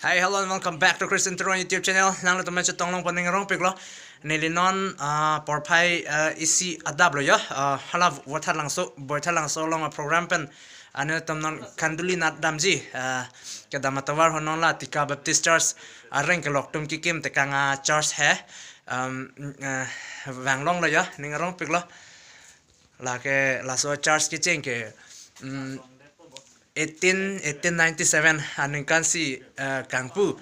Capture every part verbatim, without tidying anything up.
Hi, hello, and welcome back to Christian Teron YouTube channel. Nanglitum chetong longpo, ning arongpiklo. Neli non, ah, porphai, ah, isi adaplo ya. Ah, hala Boithalangso, Boithalangso along a-program pen, ah, nelitum non khanduli nat damji. Ah, kedam atovar ho non la Tika Baptist Church areng kelok atum kekim tekang a-church he. Um, ah, vanglonglo ya, ning arongpiklo. Lake laso church kecheng ke, mm, eighteen, eighteen ninety-seven aningkan si, eh, kangpu.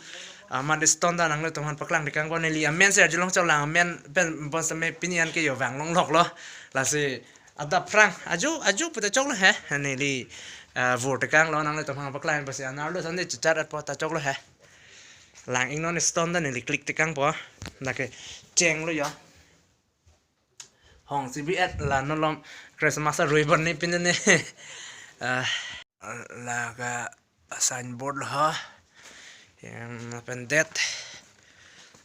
Amat stone ta nanglitum aphan paklang tekangpo, neli amen si arjulong choklang, amen pen bonsitame pini an ke yo vanglongloklo. Lasi adap aphrang ajo, ajo puta choklo he. Neli, eh, vur tekanglo, nanglitum aphan paklang pusi anerlo sande chichat atpo ta choklo he. Lang-ik non stone ta neli click tekangpo. Lake chenglo ya. Hong si bi-et la nolom Christmas arui bor ni pin ne. Ah, la ka signboard lo ha. Yang lapen date.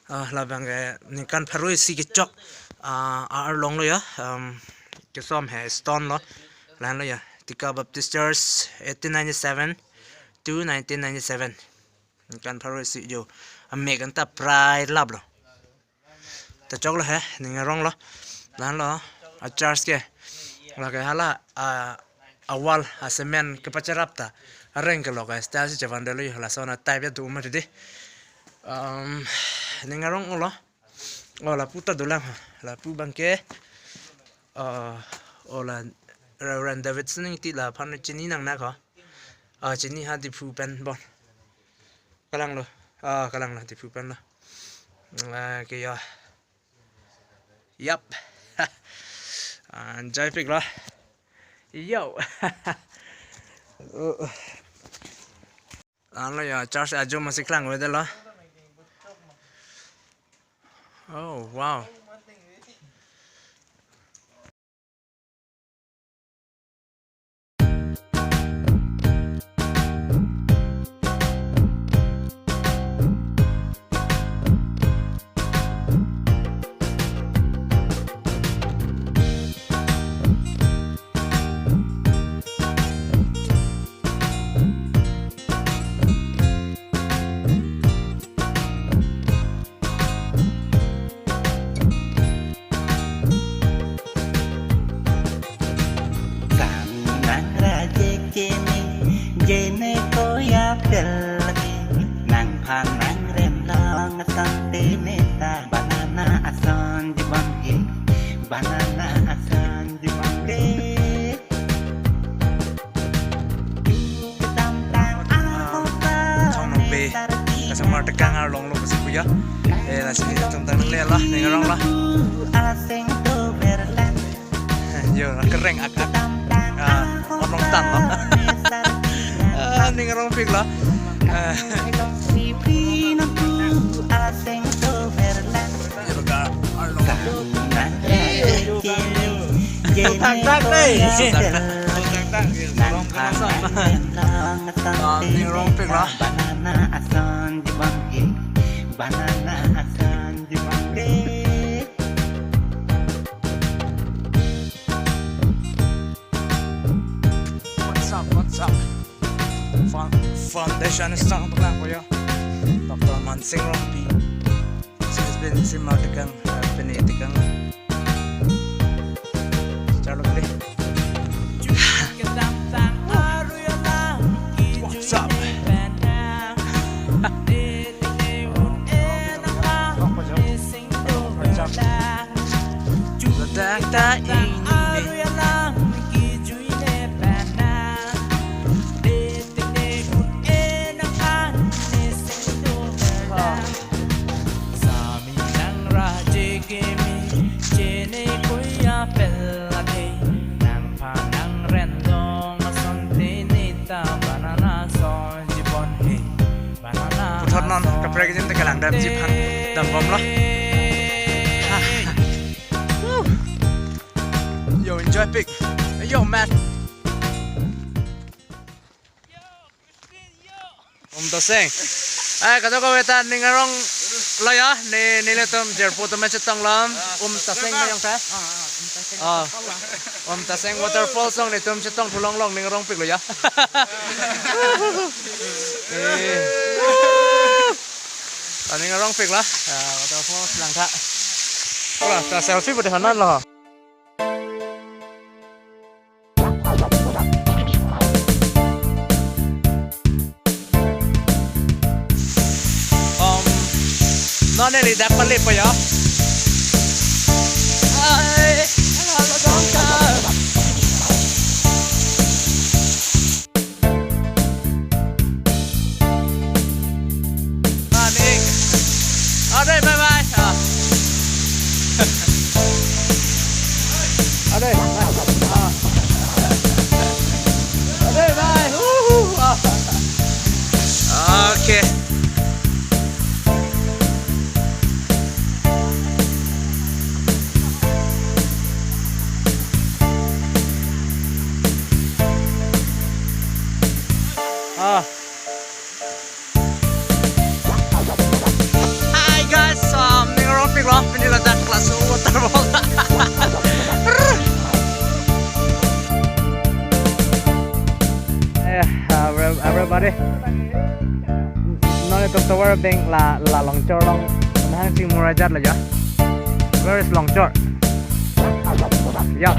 Ah, labang ke ningkan pharo isi kechok. Ah, arlonglo ya. Um, kesom he stone lo. Lanlo ya. Tika Baptist Church, eighteen ninety-seven to nineteen ninety-seven. Ningkan pharo isi jo. Amek anta prai laplo. Ta choklo he, ning aronglo. Lanlo, a-church ke. Lake hala, a, a-wall, a-cement kepacherap ta areng kelok a-style si chevan delo yo, lason a-type ya do ma tidi. Um, ning aronglo. O lapu ta dolang ha. Lapu abang ke, uh, o la Reverend Davidson Ingti, laphan chini nang na ko. Ah, chini ha Diphu pen bon. Kalanglo. Ah, kalanglo Diphu pen lo. Ah, ke ya. Yap. Ah, enjoypiklo. Yo. Lanlo ya, church ajo masi klang avedetlo. Oh, wow. Sami nang raje keme, jene koya pelke, nangphan nangrem long asonte neta, banana ason jibon he, banana ason jibon he. Chongnong pe, kasamar tekang arlonglo pusi pu ya. Eh, lasi tum tang le lah, ning aronglo. Yo, kereng ak ak. Ah, arlong tan lo. Ah, ning arongpiklo. Ah. Yo, ka, arlong. Thak thak dei. Thak thak. Arlong kena son. Ah, ning arongpiklo. Banana ason jibon he. Banana ason jibon he. What's up, what's up? Foun-, foundation stone paklang po yo. Doctor Mansing Rongpi. Sisbin si ma tekang, eh, pini tekang. Charlo kali. What's up? Ladak ta ingni. Puthot non kaprek jin te kelang damji aphan dambomlo. Ha. Woo. Yo, enjoypik. Yo, man. Um Taseng. Eh, kado ko weta ning aronglo ya, ne, nelitum jirpo atum chetong lom. Um Taseng ma yong ta? Ah, Um Taseng waterfall along netum chetong thulong long, ning arongpiklo ya. Eh. Ning arongpik lo. Ah, waterfalls langtha. Ora, ta selfie pu dei hanan lo. Um, non neli dak palepo ya. Ai, halo dong ka. Manik. Ade, bye bye. Ah. Ade, bye. Ah. Ade, bye. Woohoo. Ah. Okay. Ah. Hi guys, um, ning arongpik lo, pini ladak Glassou waterfall. Eh, uh, well, everybody. Non itum tovar bank la, la Longchor along. Nang chingmur ajat lo ya. Where is Longchor? Yeah.